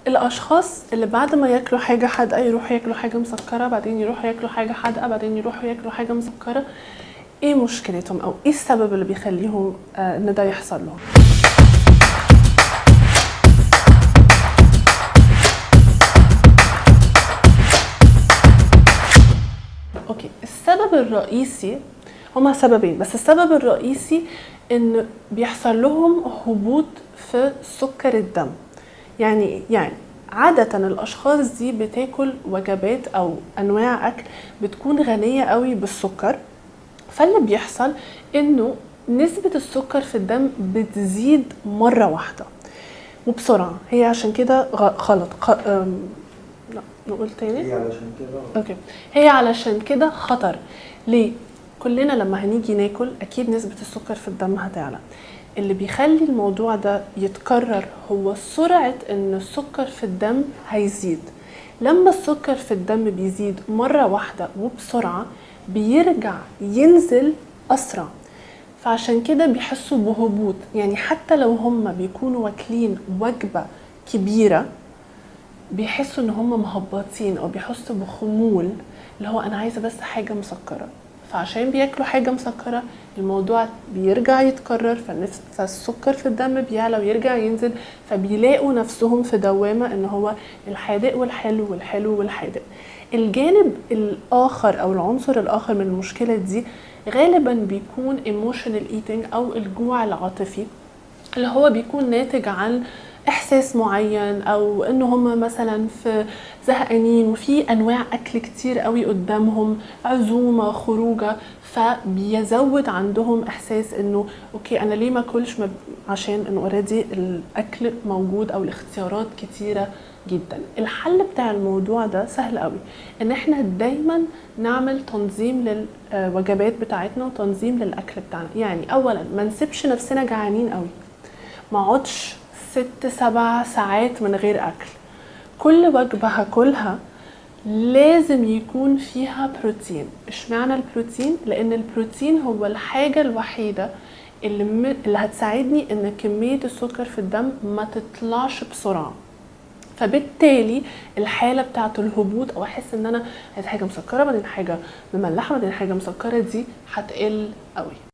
الاشخاص اللي بعد ما ياكلوا حاجة حادقه يروحوا ياكلوا حاجة مسكره، بعدين يروحوا ياكلوا حاجة حادقه، بعدين يروحوا ياكلوا حاجة مسكره، ايه مشكلتهم او ايه السبب اللي بيخليهم ان ده يحصل لهم؟ okay، السبب الرئيسي هما سببين بس. السبب الرئيسي ان بيحصل لهم هبوط في سكر الدم. يعني ايه؟ يعني عادة الأشخاص دي بتاكل وجبات أو أنواع أكل بتكون غنية قوي بالسكر، فاللي بيحصل إنه نسبة السكر في الدم بتزيد مرة واحدة وبسرعة. هي عشان كده غلط. لا نقول تاني، هي علشان كده okay، هي علشان كده خطر. ليه؟ كلنا لما هنيجي ناكل اكيد نسبة السكر في الدم هتعلى. اللي بيخلي الموضوع ده يتكرر هو سرعة ان السكر في الدم هيزيد. لما السكر في الدم بيزيد مرة واحدة وبسرعة بيرجع ينزل أسرع، فعشان كده بيحسوا بهبوط. يعني حتى لو هم بيكونوا واكلين وجبة كبيرة بيحسوا ان هم مهبطين او بيحسوا بخمول، اللي هو انا عايزة بس حاجة مسكرة. فعشان بياكلوا حاجة مسكرة الموضوع بيرجع يتكرر، فالسكر في الدم بيعلى ويرجع ينزل، فبيلاقوا نفسهم في دوامة ان هو الحادق والحلو والحلو والحادق. الجانب الآخر أو العنصر الآخر من المشكلة دي غالبا بيكون emotional eating أو الجوع العاطفي، اللي هو بيكون ناتج عن إحساس معين، أو إن هم مثلا في زهقانين وفي أنواع أكل كتير قوي قدامهم، عزومة، خروجة، فبيزود عندهم إحساس إنه okay أنا ليه ما أكلش، عشان إنه already الأكل موجود أو الاختيارات كتيرة جدا. الحل بتاع الموضوع ده سهل قوي، إن إحنا دايما نعمل تنظيم للوجبات بتاعتنا وتنظيم للأكل بتاعنا. يعني أولا ما نسيبش نفسنا جعانين قوي، ما اقعدش 6-7 ساعات من غير أكل. كل وجبة هاكلها لازم يكون فيها بروتين. اشمعنى البروتين؟ لأن البروتين هو الحاجة الوحيدة اللي هتساعدني إن كمية السكر في الدم ما تطلعش بسرعة، فبالتالي الحالة بتاعة الهبوط أو أحس إن أنا عايزة حاجة مسكرة بعدين حاجة مملحة بعدين حاجة مسكرة دي هتقل قوي.